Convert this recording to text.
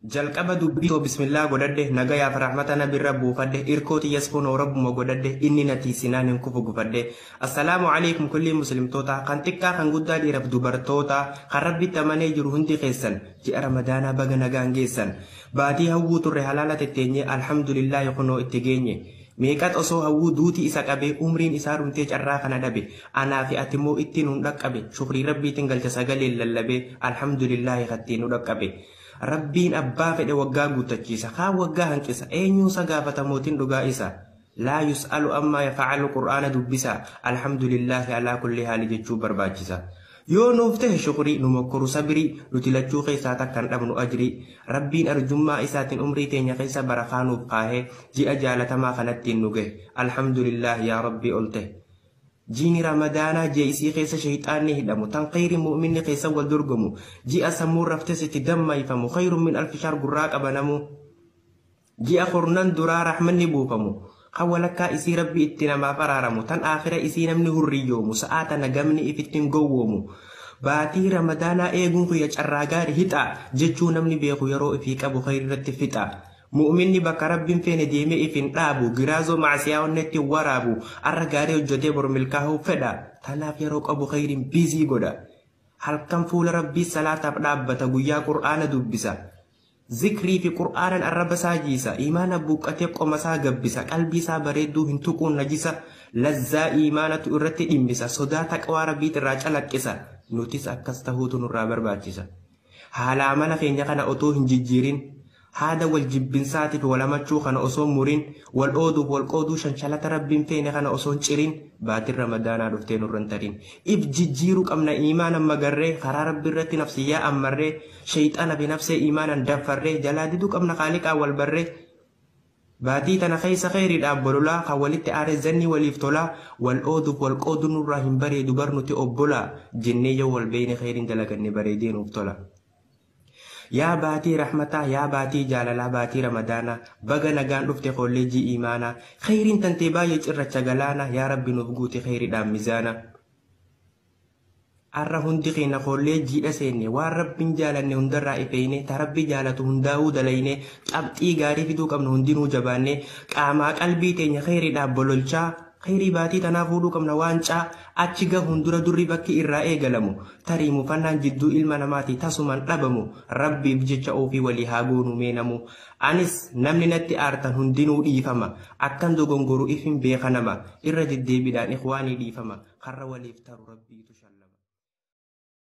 Jalqaba dubbii too bismillaa godhadhe, nagayaaf rahmata nabirra buufadhe, irkoo tiyyas kunoo rabbuma godhadhe, inni na tiisinaan hin kufu gufadhe. Assalaamu alaikum kullii muslimtoota, kan xiqqaa kan guddaa, dhiiraf dubartoota, kan rabbitti amanee jiru hundi keessan, ji'a Ramadaanaa baga nagaan geessan. Baatii hawwuu turre halaala tetteenye, alhamdulillaahi kunoo itti geenye. Meeqat osoo hawwuu duuti isa qabee, umriin isaa dhumtee carraa kana dhabe. Anaa fi ati immoo ittiin nun dhaqqabe, shukrii rabbiitiin galcha sagaleen lallabee, alhamdulillaahi kattiin nu dhaqqabe. Rabbiin abbaa fedhe waggaa guuttachiisa, kaan waggaa hanqisa, eenyuun isa gaafata mootiin dhugaa isa? Laa yus'alu ammaa yafa'alu qur'aana dubbisa, alhamdulillaahi alaa kulli haali jechuu barbaachisa. Yoo nuuf ta'e shukrii, nu mokkoru sabirii, nuti lachuu keessaa takka hin dhabnu ajrii. Rabbiin arjummaa isaatiin umrii teenya keessa barakaa nuuf kaahee ji'a jaalatamaa kanattiin nu gahe. Alhamdulillaahi yaa Rabbii ol ta'e. Jiini Ramadaanaa ji'a isii keessa shayxaanni hidhamu, tan kheyri mu'minni keessa wal dorgomu, ji'a sammuun raftes itti dammayfamu, khayrun min alfi shahr gurraa qabanamu, ji'a kurnan duraa rahmanni buufamu, kan walakkaa isii Rabbi itti namaaf araaramu, tan aakhira isii namni hurriyyoomu, sa'aa tana gamni ifitti hin gowwoomu. Baatii Ramadaanaa eeguun kiyya carraa gaari hixaa jechuu namni beeku yeroo ifii qabu kheyri irratti fixa. Mu'minni bakka Rabbiin feene deemee if hin dhaabu, giraazoo macsiyaa onnetti hin waraabu, arra gaarii hojjetee bor milkaahuu fedha, tanaaf yeroo qabu kheyriin biizii godha. Halkan fuula Rabbii salaataaf dhaabbata, guyyaa qur'aana dubbisa. Zikrii fi qur'aanan arraba isaa jiisa, iimaana buuqqatee qoma isaa gabbisa, qalbii isaa bareedduu hin tuquun najisa, lazzaa iimaanatu irratti dhimmisa, sodaa taqwaa Rabbiit irraa calaqqisa, nutis akkas tahuutu nurraa barbaachisa. Haala amala keenya kana otoo hin jijjiirin, haada wal jibbinsaatiif wal hamachuu kana osoo hin murin, wal ooduuf wal qooduu shanshalata Rabbiin feene kana osoo hin cirin, baatiin Ramadaanaa dhuftee nurra hin tarin. If jijjiiruu qabna iimaanan magarree, karaa Rabbii irratti nafsiyyaa ammarree, sheyxana fi nafsee iimaanan daffarree, jalaa diduu qabna Khaaliqaan wal barree. Baatii tana keessa kheyriidhaaf bololaa, kan walitti aare zannii waliif tolaa, wal ooduuf wal qooduun nurraa hin bareedu bar nuti obbolaa, jennee yoo wal beeyne kheyriin dalaganne bareedee nuuf tola. Yaa baatii rahmataa, yaa baatii jaalalaa, baatii Ramadaanaa, baga nagaan dhufte kolleejjii iimaanaa, kheyriin tantee baay'ee cirracha galaanaa, yaa Rabbi nuuf guuti kheyriidhaan mizaana. Arra hundi keenya kolleejjiidha seenne, waan Rabbiin jaalanne hundarraa ifeeyne, ta Rabbi jaalatu hundaa'uu dalayne, qabxii gaarii fiduu qabnu hundinuu jabaanne, qaamaa qalbii teenya kheyriidhaaf bololchaa, kheyrii baatii tanaa fuudhuu qabna waancaa, achi gahuun dura durri bakki irraa eegalamu, tarii mufannaan jidduu ilma namaati tasuman dhabamu, Rabbiif jecha ofii walii haa goonuu mee namuu. Anis namni natti aartan hundinuu dhiifama, akkan dogongoru ifin beeka nama, irra deddeebiidhaan ikhwaanii dhiifama, karra waliif taru Rabbiitu sharama.